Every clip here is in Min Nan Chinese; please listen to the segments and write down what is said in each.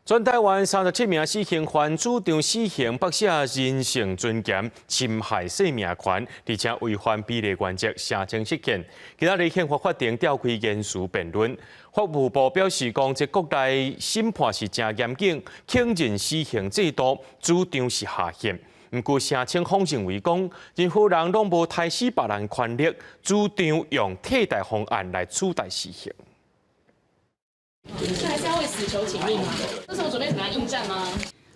全台灣37名死刑犯主張死刑剝削人性尊嚴、侵害生命權，而且違反比例原則，聲請釋憲。今仔日憲法法庭召開言詞辯論，法務部表示講，這國內審判是誠嚴謹，肯認死刑制度，主張是合憲。毋過聲請方認為講，任何人攏無刣死別人權力，主張用替代方案來取代死刑。是還是要為死囚請命嗎？這時候準備怎麼樣應戰嗎？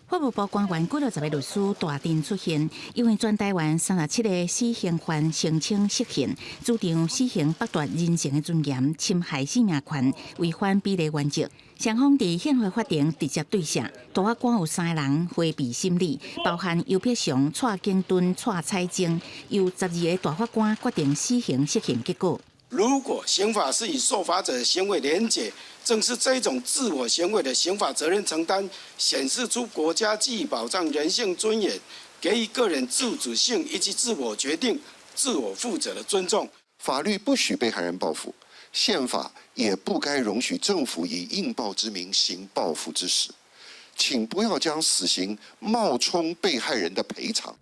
法務部官員幾落十个律師大陣出現，因為全台灣37個死刑犯聲請釋憲，主張死刑剝奪人性的尊嚴、侵害生命權、違反比例原則。雙方佇憲法法庭直接對峙，大法官有三个人迴避審理，包含游碧祥、蔡景敦、蔡彩晶，由12個大法官決定死刑釋憲結果。如果刑法是與受罰者行為連結，正是這種自我行為的刑法責任承擔，顯示出國家基於保障人性尊嚴，給予個人自主性以及自我決定、自我負責的尊重。法律不許被害人報復，憲法也不該容許政府以應報之名行報復之實。請不要將死刑冒充被害人的賠償。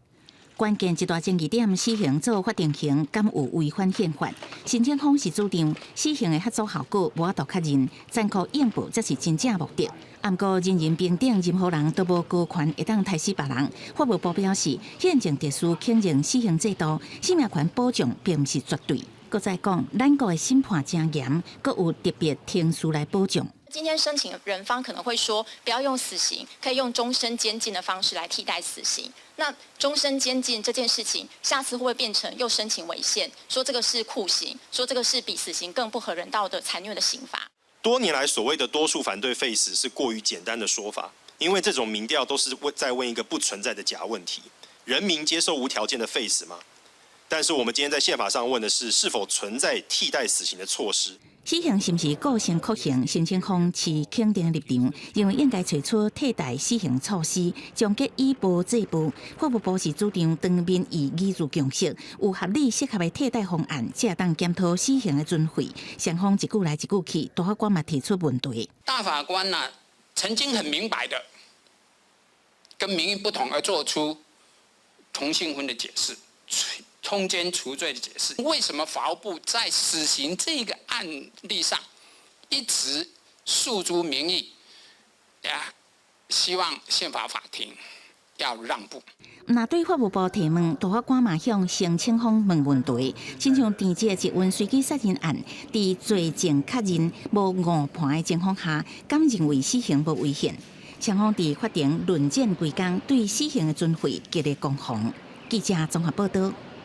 關鍵一大爭議點，死刑做法定刑，敢有違反憲法？申請方是主張死刑的嚇阻效果無法度確認，殘酷應報才是真正目的。毋過人人平等，任何人都無高權會當刣死別人。法務部表示，憲政特殊肯認死刑制度，生命權保障並毋是絕對。閣再講，咱國的審判誠嚴，閣有特別程序來保障。今天申請人方可能會說，不要用死刑，可以用終身監禁的方式來替代死刑。那終身監禁這件事情，下次會不會變成又申請違憲，說這個是酷刑，說這個是比死刑更不合人道的殘虐的刑罰？多年來所謂的多數反對廢死是過於簡單的說法，因為這種民調都是問在問一個不存在的假問題：人民接受無條件的廢死嗎？但是我們今天在憲法上問的是，是否存在替代死刑的措施？死刑是毋是構成酷刑？申請方持肯定立場，認為應該揣出替代死刑措施，終結以暴制暴。法務部是主張當民意凝聚共識，有合理適合的替代方案，才會當檢討死刑的存廢。雙方一句來一句去，大法官嘛提出問題。大法官呢，曾經很明白的，跟民意不同而做出同性婚的解釋，通姦除罪的解釋，為什麼法務部在死刑這個案例上一直訴諸民意，呀，希望憲法法庭要讓步。若對法務部提問，大法官嘛向申請方問問題，親像鄭捷的捷運隨機殺人案，佇罪證確認無誤判的情況下，敢認為死刑無違憲？雙方佇法庭論戰規工，對死刑的存廢激烈攻防。記者綜合報道。